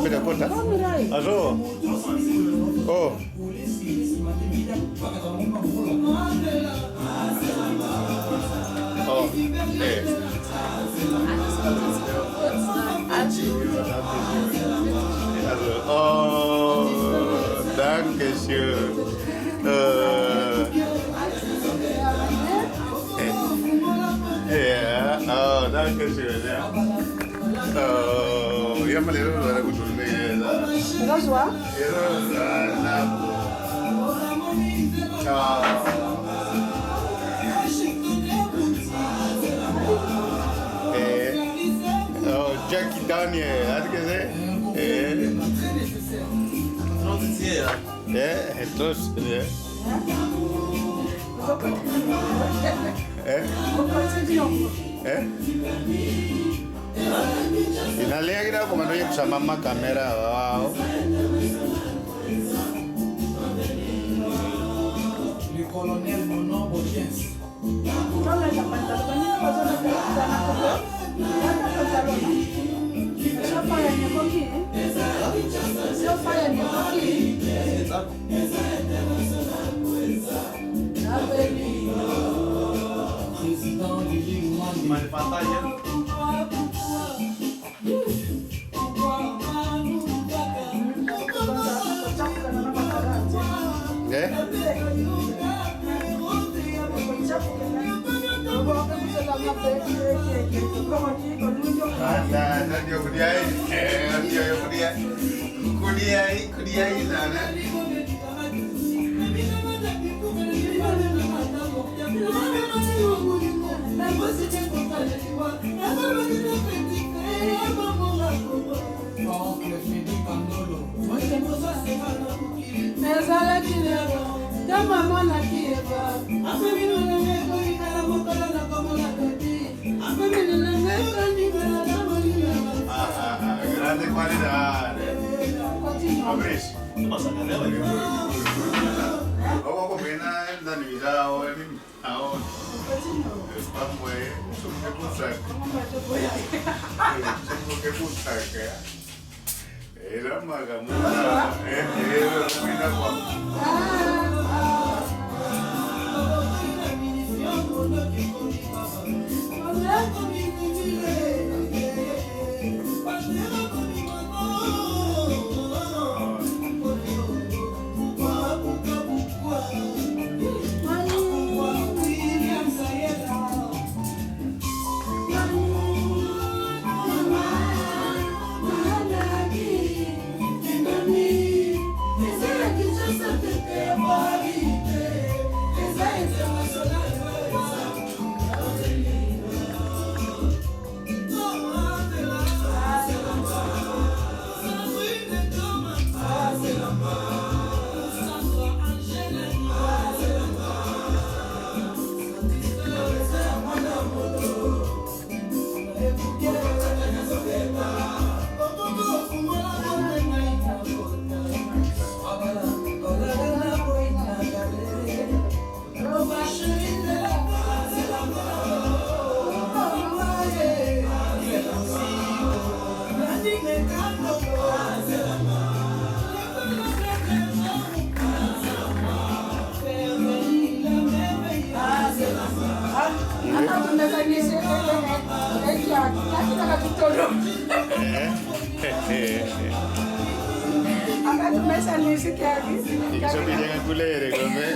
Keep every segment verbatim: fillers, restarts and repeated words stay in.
Dakota. Oh, Mirai. Azo. Oh. Oh. Eh. Azo. Oh, danke schön. Eh. Eh. Ja. Oh, danke schön. Ja. Oh, ya malero wala kutumbeza. Ngazwa? Ero na. Ah. Eh. Oh, Jackie Daniel, acho que é. Eh. Eh, é trouxe, né? Eh? Eh? Ina lengina kuma no yipsa mama kamera wao. Le colonel Mono Botiens. Président Lili Lumani. Eh? Anda, anda, dia kudia, eh, dia kudia. Kudia, kudia, sana. Ezalaki lelo, ntango amonaki Eva, ape bino na ngai kolikala mokolo na komona baby. Ape bino na ngai kolikala na molimo. Ah, ah, ah, grande qualità. Continua. Fabrice. Vamos combinar na vida, ahora. Aonde? Vamos aí. Sumu ke kusaka. Sumu ke kusaka. Era magamu. Eh, era muina kwa. Akati mesa nisi kiaki. Ikisopidi ya kulere, kome.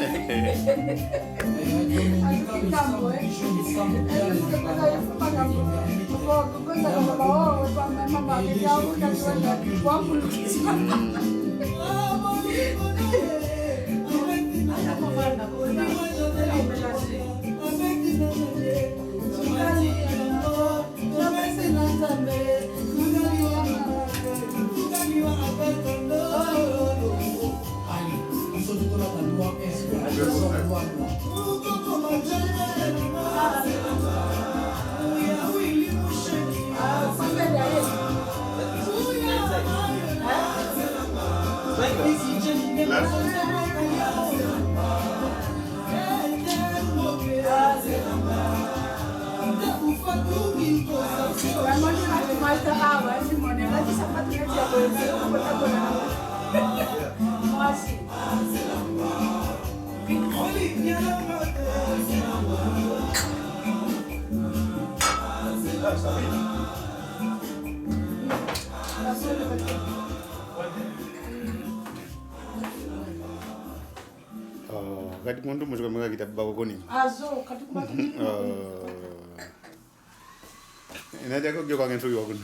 Akati kambo, eh. Kukosa kama wao, kwa mama, mama, kwa mama, kwa mama. Oh, kadi muntu mosi kwa mega kita bako koni. Azo, kadi kuma kadi. Oh. Ina dia ko gyo kangen so yo kun.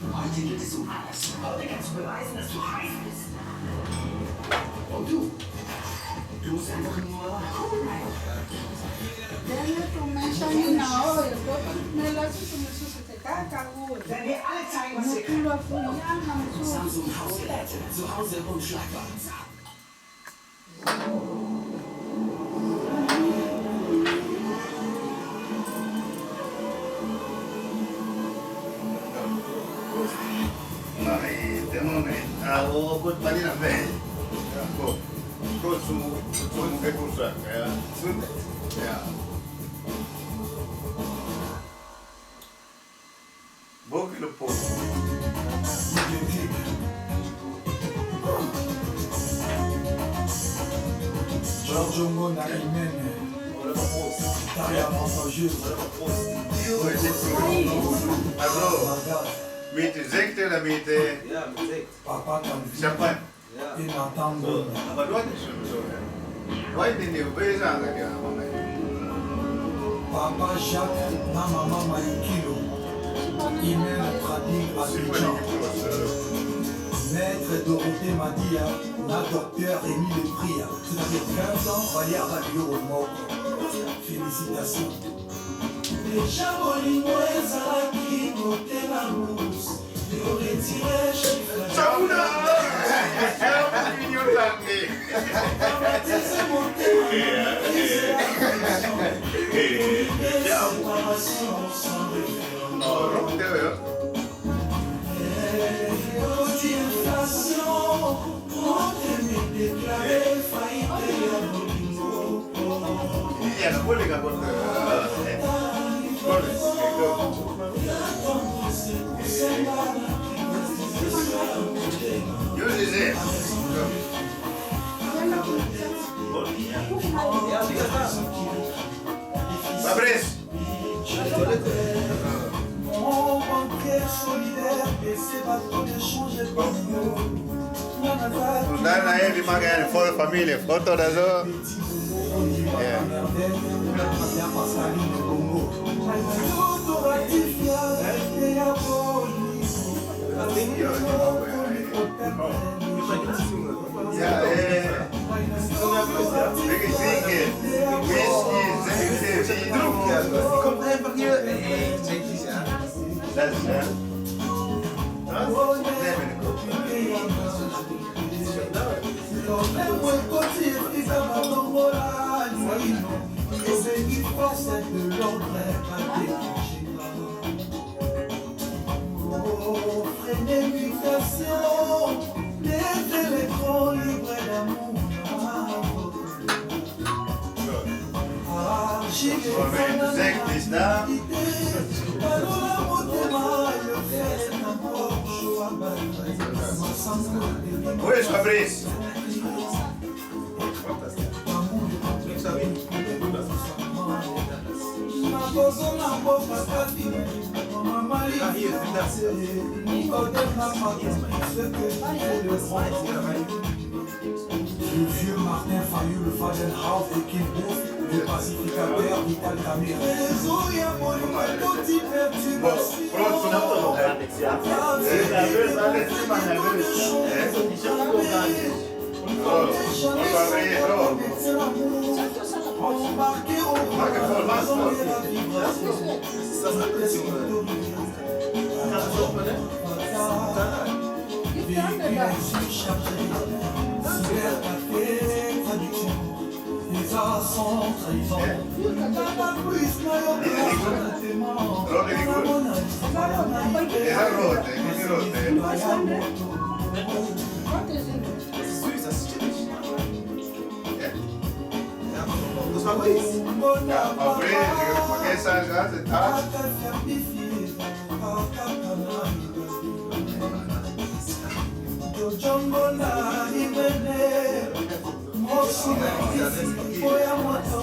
Dele tu mention na oyo, mela susu, susu te kaka oyo. Mukulu wa kunyanga mususu. Ai, de momento. Ah, o, o, pali na be. Go. Go su, su, su, go su, yeah. Yeah. Boki le po. Giorgio Mona Imene. Taille avantageuse. Azo. Miti zekte la miti. Papa Calvin. Champagne. Ina tango. Papa Jacques na mama Mayukilo. Imene Trading Abidjan. Maître Dorothée Madia na docteur Rémi Lepria. C'est-à-dire vingt ans, baya ba bio moko. Félicitations. Déjà bolingo ezalaki kotela mosi. Fabrice. Tozali na ye, bimaka ya foto, famille, foto na zo. Yeah. Yeah, yeah. Big drink, whisky, zinc, zinc. That's, uh, huh? Lemon. Lolemo ekoti esika babongola lino, esengi force de l'ordre, pas de. Oh, freinez mutation, laissez les grands libres d'amour. Bon, mais exact, c'est ça. Oui, Fabrice. Le vieux Martin Fayulu, le Fadenhouse de Kinbouf, le pacificateur Vital Kamerhe. Bon, pronto, não. Jongo na ibene, mosu na kisi, oya moto,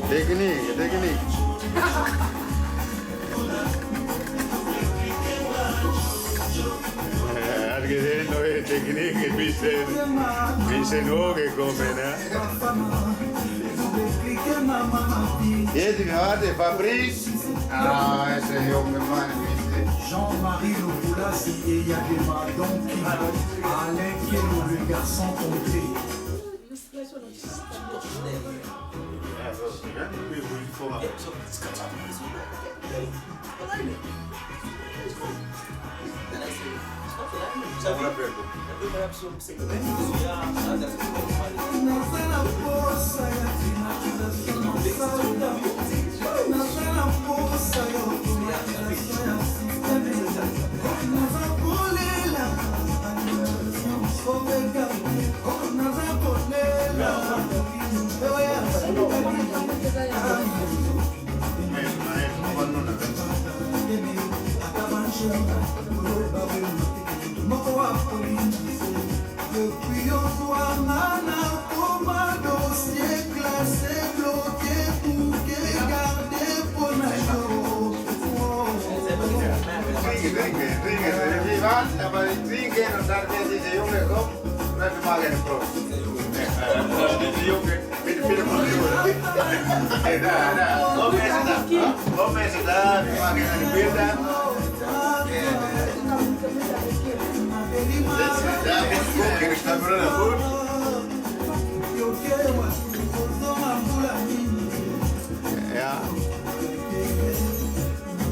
Technique, technique. Algo de no es técnica, viste, viste, no, que comen, ¿eh? Y es de Fabrice. Ah, ese hombre, man, viste. Jean-Marie Lupulasi et Yadema Donkey. Alain Kelo, le garçon complet.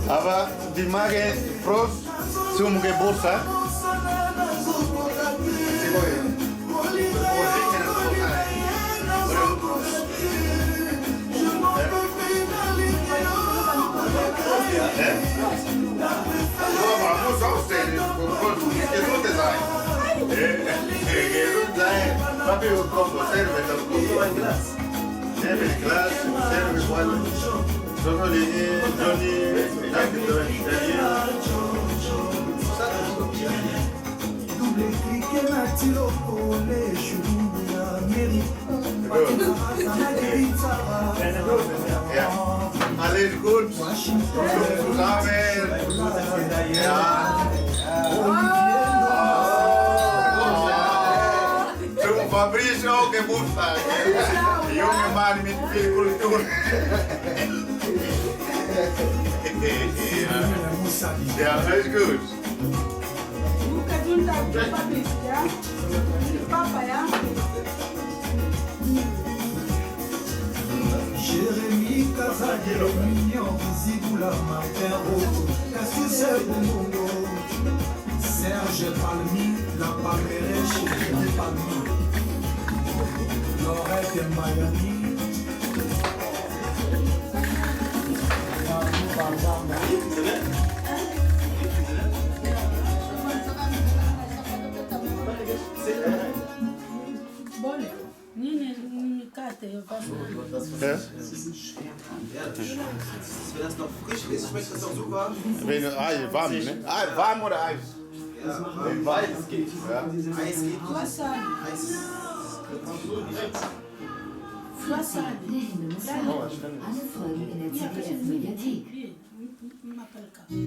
Ava, dimage pros, sumu ke bolsa. Papi, un poco, sirve, tampoco. Sirve, claro, sirve, igual. Solo le di, yo di, Double cliquer na tiloko le shurumbu ya meri. Alles gut. Zusammen. Ja. Zum Fabrice auch Geburtstag. Junge Mann mit viel Kultur. Ja, alles gut. Jérémy Kazadi, Mignon Zibula, Martin Roto, Cassius Bungongo, Serge Palmy, la Palmeraie, Jérémy Palmy, Laurette Miami. C'est bien ? Nini, nini kate yo kama? Hä? Ja, das, wenn das noch frisch ist, schmeckt das auch super. Wenn, ah, warm, ne? Ah, warm oder heiß? Ja, beides geht. Ja. Eis geht nicht. Wasser. Eis ist Wasser. Alle Folgen in der Z D F Mediathek. Mapelka.